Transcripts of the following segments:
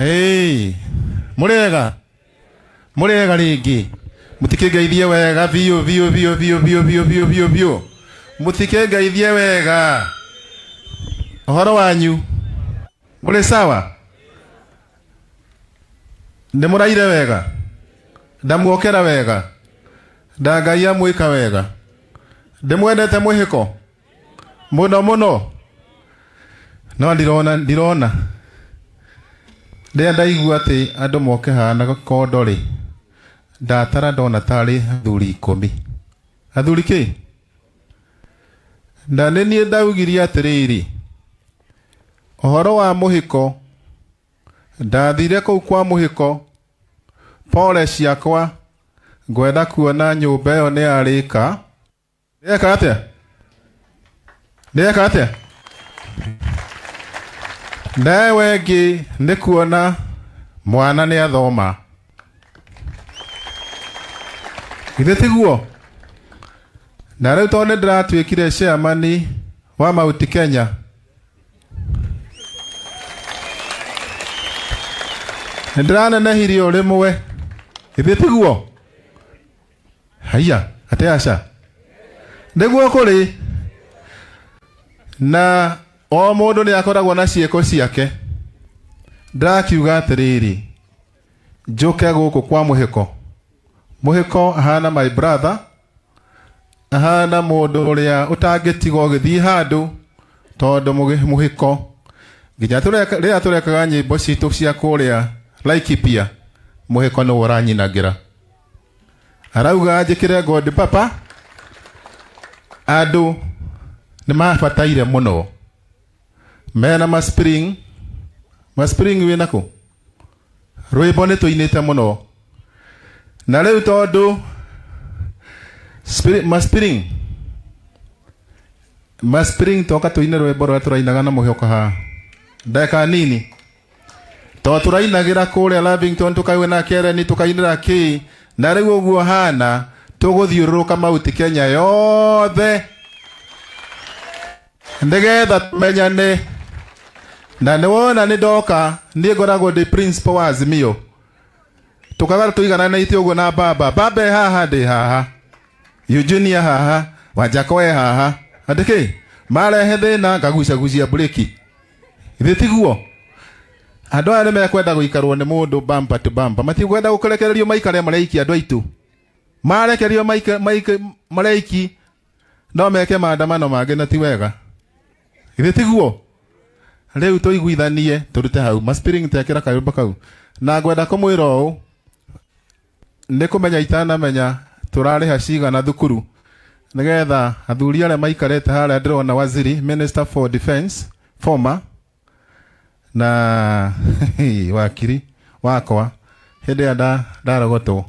Hey, mũrĩega mũrĩega rĩngĩ mũtikĩngeithie wega biũ biũ biũ biũ biũ biũ biũ biũ biũ mũtikĩngeithie wega. Ũhoro wanyu mũrĩ sawa? Nĩ mũraire wega? Ndamuokera wega? Nda Ngai amwĩka wega? Ndĩmwendete mwĩhĩko mũno mũno? No ndirona ndirona rĩrĩa ndaigua atĩ andũ moke haha na kondo rĩ, ndatara ndona tarĩ athuri 10. Athuri kĩ? Na nĩ niĩ ndaugirie atĩrĩrĩ, ũhoro wa mũhĩko, ndathire kũu kwa mũhĩko, pole ciakwa, ngwenda kuona nyũmba ĩyo nĩ yarĩka. Nĩyeka atĩa? Nĩyeka atĩa? Nawe ĩngĩ nĩ kuona mwana nĩ athoma. Githĩ tiguo? Na rĩu tondũ nĩ ndĩratuĩkire chairman wa Mount Kenya, nĩ ndĩranenehirie o rĩmwe. Githĩ tiguo? Haiya, atĩ aca. Nĩguo kũrĩ. Na o mũndũ nĩ akoragwo na ciĩko ciake. Ndĩrakiuga atĩrĩrĩ, njũke gũkũ kwa mũhĩko. Mũhĩko ahana my brother, ahana mũndũ ũrĩa ũtangĩtiga ũgĩthiĩ handũ, tondũ mũhĩko nginya rĩrĩa tũrekaga nyĩmbo citũ cia kũrĩa Laikipia, mũhĩko nĩwe ũranyinagĩra. Arauga njĩkĩre God Papa, andũ nĩ mabataire mũno mena ma spring, ma spring wĩna kũ? Rwĩmbo nĩ tũinĩte mũno na rĩu tondũ ma spring, ma spring toka tũine rwĩmbo rũrĩa tũrainaga na mũhĩko haha ndagĩka nini. To tũrainagĩra kũrĩa Lavington tũkaina Kereni tũkainĩra kĩ na rĩu ũguo hana tũgũthiũrũrũka Mount Kenya yothe nĩgetha tũmenyane. Na nĩ wona nĩ ndoka niĩ ngoragwo ndĩ principal wa Azimio, tũkaga tũigananĩte ũguo na baba. Baba e haha, ndĩ haha, Eugenia haha, Wanjako e haha, atĩ kĩ marehe thĩna ngagucagucia breki. Githĩ tiguo? Andũ aya nĩ mekwenda gũikarwo nĩ mũndũ bumper to bumper, matikwenda gũkĩrekererio maikare mareiki. Andũ aitũ marekererio mareiki no meke maandamano mangĩ na ti wega. Githĩ tiguo? Rĩu tũiguithanie tũrute hau ma spring tekĩra kayũmba kau. Na ngwenda kũmwĩra ũũ, nĩ kũmenya itanamenya tũrarĩha cigana thukuru, nĩgetha athuri arĩa maikarĩte harĩa ndĩrona waziri minister for defense former na wakiri wakwa hĩndĩ ĩrĩa ndarogotwo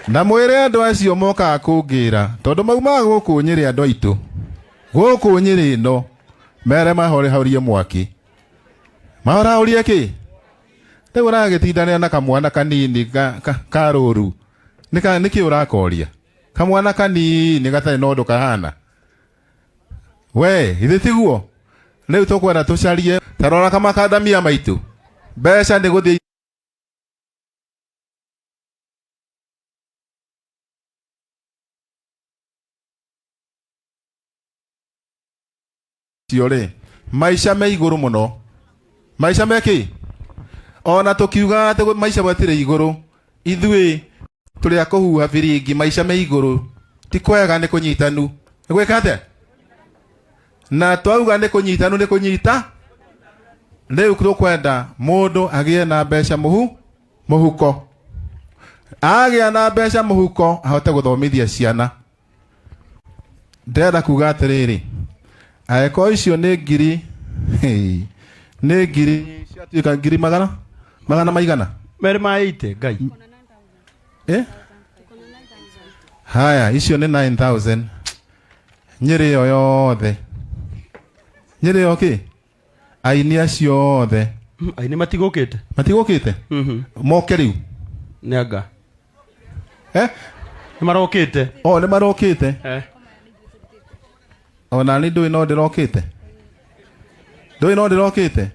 na mwĩre andũ acio mokaga kũngĩra tondũ maumaga gũkũ Nyĩrĩ, andũ aitũ gũkũ Nyĩrĩ ĩno mere mahorehorie mwaki, mahorahorie kĩ rĩu ũragĩtindanĩra na kamwana kanini ka rũru nĩkĩ ũrakoria kamwana kanini gatarĩ na ũndũ kahana we ithe tiguo? Rĩu tũkwenda tũcarie tarora kamakandamia maitũ mbeca nĩ gũthiĩ cio rĩ, maica me igũrũ mũno, maica me kĩ ona tũkiugaga atĩ maica matirĩ igũrũ, ithuĩ tũrĩ a kũhuha biringi, maica me igũrũ ti kwega, nĩ kũnyitanu nĩ gwĩka atĩa? Na twauga nĩ kũnyitanu nĩ kũnyita. Rĩu tũkwenda mũndũ agĩe na mbeca mũhuko, agĩa na mbeca mũhuko ahote gũthomithia ciana. Ndĩrenda kuga atĩrĩrĩ, angĩkorwo icio nĩ ngiri, nĩ ngiri ciatuĩka ngiri magana maigana merĩ ma 80 ngai. Eh? Haya, icio nĩ 9000 Nyĩrĩ ĩyo yothe, Nyĩrĩ ĩyo kĩ aini acio othe. Aini matigũkĩte. Matigũkĩte? Moke rĩu. Nĩ anga. Eh? Nĩ marokĩte. O nĩ marokĩte. Ona nĩ ndũĩ no ndĩrokĩte. Ndũĩ no ndĩrokĩte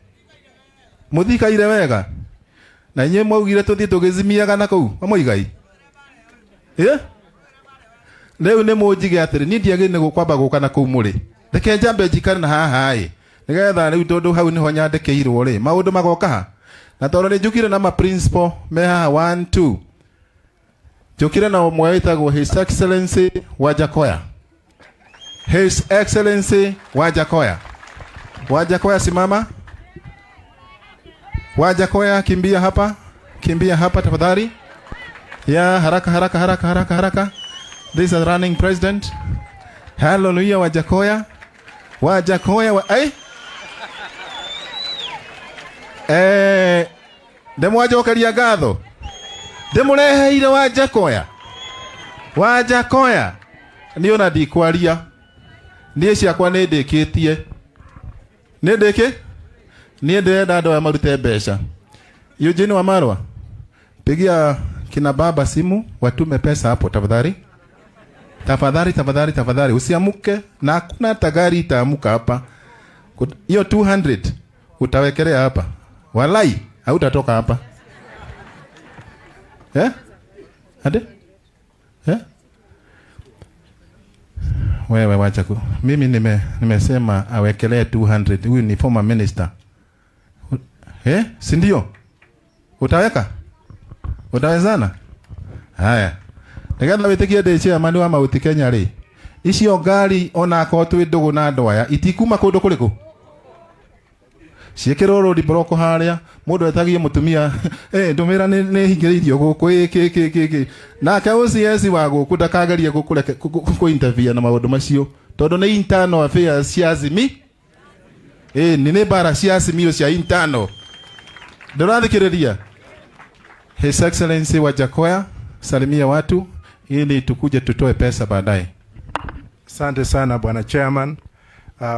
mũthikaire wega na inyuĩ mwaugire tũthiĩ tũgĩcimiaga na kũu Muigai. Ĩ rĩu nĩ mũnjige atĩrĩ, niĩ ndiagĩrĩire nĩ kwamba gũka na kũu mũrĩ, reke njambe njikare na haha ĩ, nĩgetha rĩu tondũ hau nĩho nyandĩkĩirwo rĩ, maũndũ magoka ha. Na tondũ nĩ njũkire na ma principal me haha 1 2, njũkire na ũmwe wĩtagwo His Excellency Wajackoyah. His Excellency Wajackoyah. Wajackoyah, simama. Wajackoyah, kimbia hapa, kimbia hapa tafadhali. Ya haraka haraka haraka haraka haraka. This is running president. Hallelujah, Wajackoyah. Wajackoyah wa eh? Ndĩmwanjokeria ngatho, ndĩmũreheire Wajackoyah. Wajackoyah, niĩ ona ndikwaria, niĩ ciakwa nĩ ndĩkĩtie, nĩ ndĩkĩ niĩ ndĩrenda andũ aya marute mbeca. Eugene Wamalwa, pigia kina baba simu watume pesa hapo tafadhali, tafadhali, tafadhali, tafadhali, usiamuke na hakuna hata gari itaamuka hapa. Hiyo 200 utawekelea hapa, walai hautatoka hapa, eh? Ade? Eh? Wewe wacha ku. Mimi nimesema awekelee 200. Huyu ni former minister. Eh? Si ndio? Utaweka? Utawezana? Haya. Nigetha wĩtĩkie ndĩ chairman wa Mount Kenya rĩ, icio ngari onakorwo twĩ ndũgũ na andũ aya itikuma kũndũ kũrĩkũ, ciĩkĩrwo road block harĩa mũndũ etagie mũtumia, ndũmĩra nĩ hingĩrĩirio gũkũ ĩ kĩ kĩ kĩ kĩ, nake OCS wa gũkũ ndakagerie gũkũreke kũ interfere na maũndũ macio tondũ nĩ internal affairs cia Azimio. Nĩ mbara cia Azimio cia internal. Ndũrathikĩrĩria? His Excellency Wajackoyah, salimia watu ili tukuje tutoe pesa baadaye. Asante sana, Bwana Chairman.